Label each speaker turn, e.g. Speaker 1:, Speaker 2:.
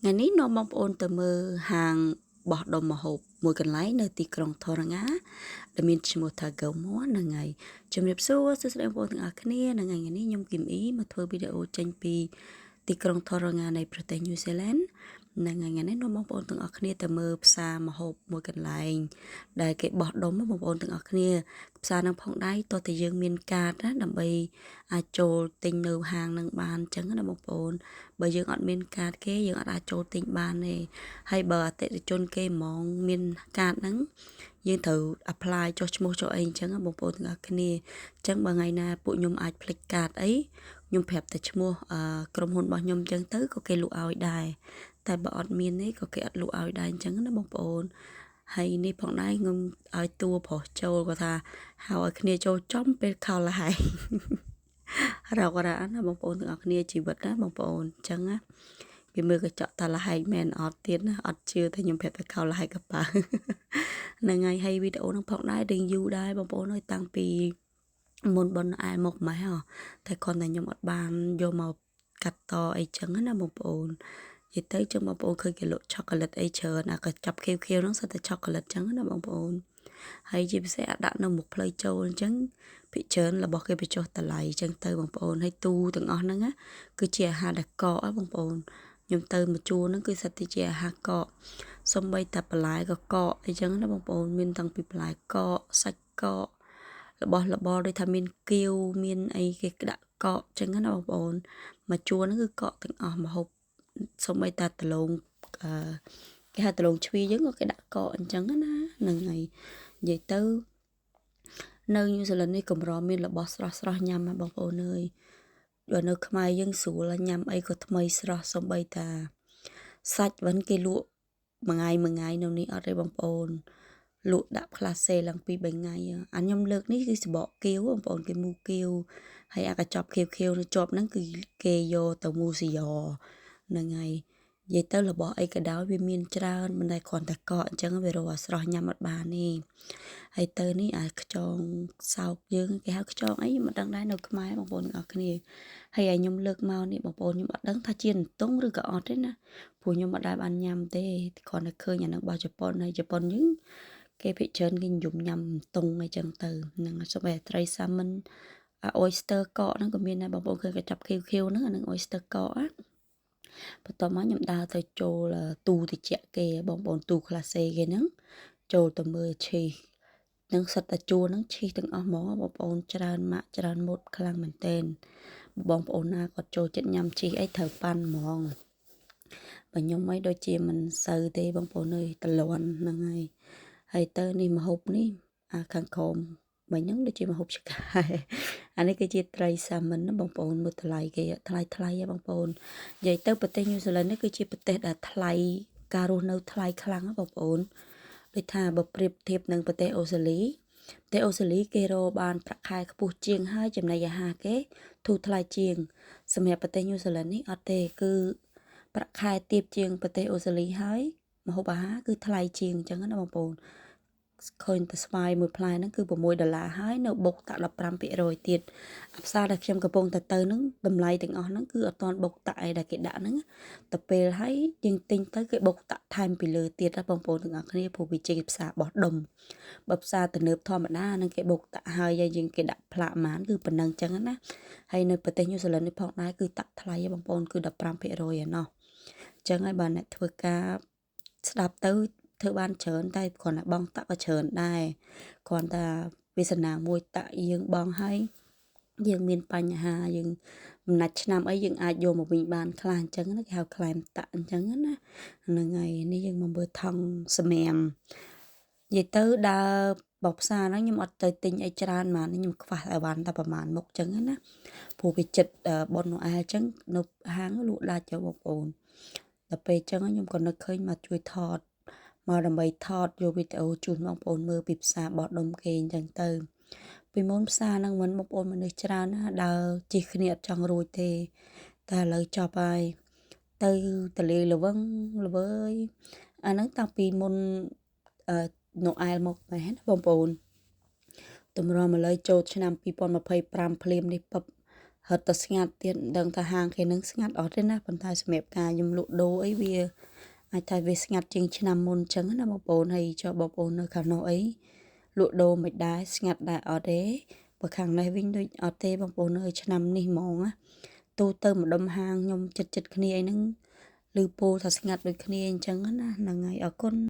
Speaker 1: ថ្ងៃនេះនាំបងប្អូនទៅមើលហាងបោះដុំម្ហូបមួយកន្លែងនៅទីក្រុង Tauranga ដែលមានឈ្មោះថា Gilmore ហ្នឹងហើយជំរាបសួរសួស្តីបងប្អូនទាំងអស់គ្នាហ្នឹងហើយថ្ងៃនេះខ្ញុំគឹមអ៊ីមកធ្វើវីដេអូចេញពីទីក្រុង Tauranga នៃប្រទេស New Zealand ហ្នឹងហើយថ្ងៃនេះនាំបងប្អូនទាំងអស់គ្នាទៅមើលផ្សារម្ហូបមួយកន្លែងដែលគេបោះដុំបងប្អូនទាំងអស់គ្នាផ្សារហ្នឹងផងដែរតោះតែយើងមានកាតណាដើម្បីអាចចូលទិញនៅហាងហ្នឹងបានអញ្ចឹងណាបងប្អូនបើយើងអត់មានកាតគេយើងអត់អាចចូលទិញបានទេហើយបើអតិថិជនគេហ្មងមានកាតហ្នឹងយើងត្រូវ apply ចុះឈ្មោះចុះអីអញ្ចឹងបងប្អូនទាំងអស់គ្នាអញ្ចឹងបើថ្ងៃណាពួកខ្ញុំអាចភ្លេចកាតអីខ្ញុំប្រាប់តែឈ្មោះក្រុមហ៊ុនរបស់ខ្ញុំអញ្ចឹងទៅក៏គេលក់ឲ្យដែរតែបើអត់មានទេក៏គេអត់លក់ឲ្យដែរអញ្ចឹងណាបងប្អូនហើយនេះផងដែរខ្ញុំឲ្យតួប្រុសចូលគាត់ថាហៅឲ្យគ្នាចូលចំពេលខោលហើយរករ៉ាណាបងប្អូនទាំងអស់គ្នាជីវិតណាបងប្អូនអញ្ចឹងណាគេមើលកញ្ចក់តាលហែកមែនអត់ទៀតណាអត់ជឿថាខ្ញុំប្រាប់តែខោលហែកកប៉ៅហ្នឹងហើយហើយវីដេអូហ្នឹងផងដែររៀងយូរដែរបងប្អូនអើយតាំងពីមុនបុណ្យអែមកម៉េះហ៎តែគ្រាន់តែខ្ញុំអត់បានយកមកកាត់តអីចឹងណាបងប្អូននិយាយទៅចឹងបងប្អូនឃើញគេលក់ឆូកូឡិតអីច្រើនអាកញ្ចប់ខៀវខៀវហ្នឹងសុទ្ធតែឆូកូឡិតចឹងណាបងប្អូនហើយជាពិសេសអាដាក់នៅមុខផ្លូវចូលអញ្ចឹងភាគច្រើនរបស់គេបញ្ចុះតម្លៃអញ្ចឹងទៅបងប្អូនហើយទូទាំងអស់ហ្នឹងណាគឺជាអាហារដែលកកហ៎បងប្អូនខ្ញុំទៅមួយជួរហ្នឹងគឺសិតតែជាអាហារកកសំបីតែបន្លែក៏កកអីចឹងណាបងប្អូនមានតាំងពីបន្លែកកសាច់កករបស់របរដូចថាមានគៀវមានអីគេដាក់កកចឹងណាបងប្អូនមួយជួរហ្នឹងគឺកកទាំងអស់ម្ហូបសំបីតែដលងអឺគេហៅដលងជ្វាយើងក៏គេដាក់កកអញ្ចឹងណាហ្នឹងហើយនិយាយទៅនៅញូហ្សេឡង់នេះកម្រមានរបស់ស្រស់ស្រស់ញ៉ាំណាបងប្អូនអើយបើនៅខ្មែរយើងស្រួលញ៉ាំអីក៏ថ្មីស្រស់សំបីតាសាច់វិញគេលក់មួយថ្ងៃមួយថ្ងៃនៅនេះអត់ទេបងប្អូនលក់ដាក់ផ្លាសេឡើងពី3ថ្ងៃអាខ្ញុំលើកនេះគឺសបកគៀវបងប្អូនគេមូគៀវហើយអាកញ្ចប់ខៀវខៀវនៅជាប់ហ្នឹងគឺគេយកទៅមូស៊ីយ៉ហ្នឹងហើយនិយាយទៅរបស់អីក៏ដោយវាមានច្រើនមិនដែលគ្រាន់តែកកអញ្ចឹងវារកអាស្រស់ញ៉ាំអត់បានទេហើយទៅនេះអាខ្ចងសោកយើងគេហៅខ្ចងអីខ្ញុំមិនដឹងដែរនៅខ្មែរបងប្អូនទាំងអស់គ្នាហើយឲ្យខ្ញុំលើកមកនេះបងប្អូនខ្ញុំអត់ដឹងថាជាអន្ទង់ឬក៏អត់ទេណាព្រោះខ្ញុំអត់ដែលបានញ៉ាំទេគ្រាន់តែឃើញអានឹងរបស់ជប៉ុនហើយជប៉ុនយើងគេភាគច្រើនគេនិយមញ៉ាំអន្ទង់អីចឹងទៅហ្នឹងសូម្បីត្រីសាមិនអា oyster កកហ្នឹងក៏មានដែរបងប្អូនឃើញកញ្ចប់ខៀវខៀវហ្នឹងអានឹង oyster កកណាបន្ទាប់មកខ្ញុំដើរទៅចូលទូតិចគេបងប្អូនទូក្លាសេគេហ្នឹងចូលទៅមើលឈីសនឹងសិតតែជួរហ្នឹងឈីសទាំងអស់ហ្មងបងប្អូនច្រើនម៉ាក់ច្រើនម៉ូតខ្លាំងមែនទែនបងប្អូនណាគាត់ចូលចិត្តញ៉ាំឈីសអីត្រូវប៉ាន់ហ្មងបើខ្ញុំអីដូចជាមិនសូវទេបងប្អូនអើយតលន់ហ្នឹងហើយហើយទៅនេះម្ហូបនេះអាខាងក្រោមមិញហ្នឹងដូចជាម្ហូបឆ្កែអានេះគឺជាត្រីសាមិនណាបងប្អូនមើលថ្លៃគេថ្លៃថ្លៃហ៎បងប្អូននិយាយទៅប្រទេសញូហ្សេឡង់នេះគឺជាប្រទេសដែលថ្លៃការរស់នៅថ្លៃខ្លាំងណាបងប្អូនដូចថាបើប្រៀបធៀបនឹងប្រទេសអូស្ត្រាលីប្រទេសអូស្ត្រាលីគេរកបានប្រាក់ខែខ្ពស់ជាងហើយចំណីអាហារគេធូរថ្លៃជាងសម្រាប់ប្រទេសញូហ្សេឡង់នេះអត់ទេគឺប្រាក់ខែទាបជាងប្រទេសអូស្ត្រាលីហើយម្ហូបអាហារគឺថ្លៃជាងអញ្ចឹងណាបងប្អូនឃើញតែស្វាយមួយផ្លែហ្នឹងគឺ6ដុល្លារហើយនៅបុកតាក់15%ទៀតអាផ្សារដែលខ្ញុំកំពុងតែទៅហ្នឹងតម្លៃទាំងអស់ហ្នឹងគឺអត់ទាន់បុកតាក់អីដែលគេដាក់ហ្នឹងទៅពេលហើយយើងទិញទៅគេបុកតាក់ថែមពីលើទៀតណាបងប្អូនទាំងអស់គ្នាព្រោះវាជាផ្សារបោះដុំបើផ្សារទំនើបធម្មតាហ្នឹងគេបុកតាក់ហើយយើងគេដាក់ផ្លាកម៉ានគឺប៉ុណ្ណឹងចឹងណាហើយនៅប្រទេសញូហ្សេឡង់នេះផងដែរគឺតាក់ថ្លៃបងប្អូនគឺ15%ឯណោះចឹងហើយបើអ្នកធ្វើការស្ដាប់ទៅធ្វើបានច្រើនតែគ្រាន់តែបងតាក់ក៏ច្រើនដែរគ្រាន់តែវាសនាមួយតាក់យើងបងហើយយើងមានបញ្ហាយើងមិនណាច់ឆ្នាំអីយើងអាចយកមកវិញបានខ្លះអញ្ចឹងណាគេហៅក្លែមតាក់អញ្ចឹងណាហ្នឹងហើយនេះយើងមកមើលថង់សម្រាមនិយាយទៅដើរបោកផ្សារហ្នឹងខ្ញុំអត់ទៅទិញអីច្រើនហ្មងខ្ញុំខ្វះអីវ៉ាន់តែប្រហែលមុខអញ្ចឹងណាព្រោះវាចិត្តបុណ្យណូអែលអញ្ចឹងនៅហាងលក់ដាច់ចុះបងប្អូនដល់ពេលអញ្ចឹងខ្ញុំក៏នឹកឃើញមកជួយថតមកដើម្បីថតយកវីដេអូជូនបងប្អូនមើលពីផ្សារបោះដុំគេអញ្ចឹងទៅពីមុនផ្សារហ្នឹងមិនបងប្អូនមនុស្សច្រើនណាដើរជិះគ្នាអត់ចង់រួចទេតែឥឡូវចប់ហើយទៅតលេល្វឹងល្វើយអាហ្នឹងតាំងពីមុនអឺណូអែលមកម៉េះណាបងប្អូនតម្រាំឥឡូវចូលឆ្នាំ2025ភ្លាមនេះពឹប រត់តែស្ងាត់ទៀតមិនដឹងថាហាងគេនឹងស្ងាត់អត់ទេណាប៉ុន្តែសម្រាប់ការខ្ញុំលក់ដូរអីវាអាចថាវាស្ងាត់ជាងឆ្នាំមុនអញ្ចឹងណាបងប្អូនហើយចុះបងប្អូននៅខាងនោះអីលក់ដូរមិនដែរស្ងាត់ដែរអត់ទេបើខាងនេះវិញដូចអត់ទេបងប្អូនអើយឆ្នាំនេះហ្មងណាទូទៅម្ដុំហាងខ្ញុំចិត្តចិត្តគ្នាអីហ្នឹងឮពោលថាស្ងាត់ដូចគ្នាអញ្ចឹងណាហ្នឹងហើយអរគុណ។